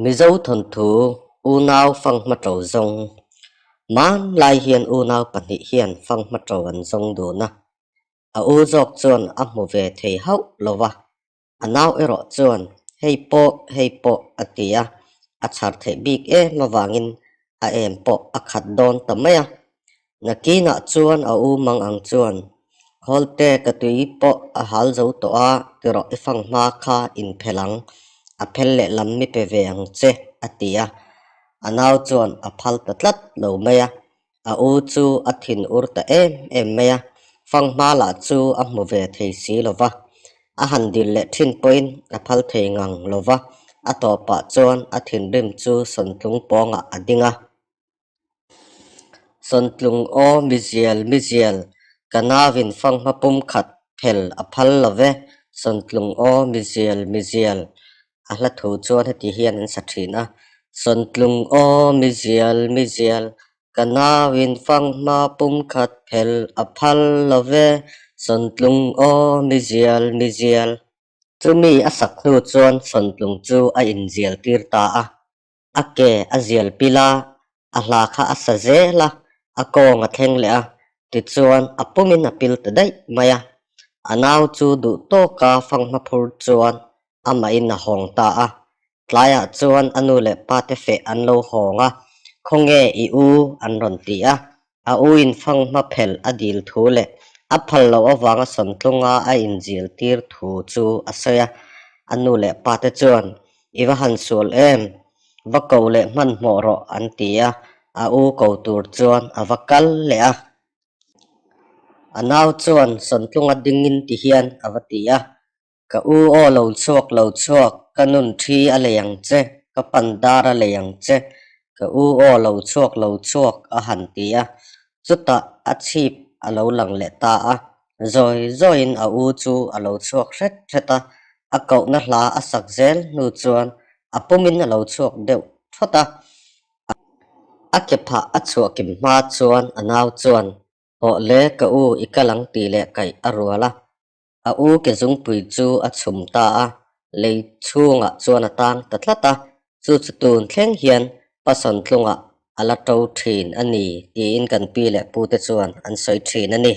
Mizo thawnthu unau fanghma ṭo zawng. Hmanlai hian unau pahnih hian fanghma ṭo an zawng dun a. A u zawk chuan a hmu ve thei hauh lo va, a nau erawh chuan hei pawh hei pawh a ti a, a chhar theih bik em avangin a em pawh a khat dawn ta mai a. Nakinah chuan a u mang ang chuan, Khawlte ka tui pawh a hal zo tawh a, tirawh i fang hma kha inphel ang, a phel lehlam mi pe ve ang che, a ti a. A nau chuan a phal ta tlat lo mai a, a u chu a thin ur ta em em mai a, fang hma lah chu a hmu ve thei si lo va. A han dil leh thin pawhin a phal thei ngang lo va, a tawpah chuan a thinrim chu sawntlung pawngah a ding a. Sawntlung aw mizial mizial, ka nauin fanghma pum khat phel a phal lo ve, Sawntlung aw mizial mizial, a hla thu chuan heti hian an sa thin a, Sawntlung aw mizial mizial, ka nauin fanghma pum khat phel a phal lo ve, Sawntlung aw mizial mizial. Chumi a sak hnu chuan Sawntlung chu a inzial tir ta a. A ke a zial pil a, a hla kha a sa zel a, a kawng a thleng leh a, tichuan a pumin a pil ta daih mai a. A nau chu duh tawka fanghma phur chuan amahin a hawng ta a. Tlaiah chuan a nu leh pa te feh an lo hawng a, Khawnge i u? an rawn ti a. A u in fanghma phel a dil thu leh a phal loh avanga sawntlunga a inzil tir thu chu a sawi a. A nu leh pa te chuan, I va han sual em? Va ko leh hmanhmawh rawh an ti a, a u ko tur chuan a va kal leh a. A nau chuan sawntlunga dingin ti hian a va ti a, Ka u aw lo chhuak lo chhuak, ka nun thi a lei ang che, ka pan dar a lei ang che, ka u aw lo chhuak lo chhuak a han ti a, chutah a chhip a lo lang leh ta a, zawi zawiin a u chu a lo chhuak hret hret a, a kohna hla a sak zel hnu chuan a pumin a lo chhuak deuh thawt a, a ke phah a chhuah kim hma chuan a nau chuan, Hawh le ka u i kal ang tih leh kaih a rual a, A u ke zungpui chu a chhum ta a, lei chhungah chuan a tang ta tlat a, chu chu tun thleng hian Pasawntlungah a la to thin a ni tiin kan pi leh pute chuan an sawi thin a ni.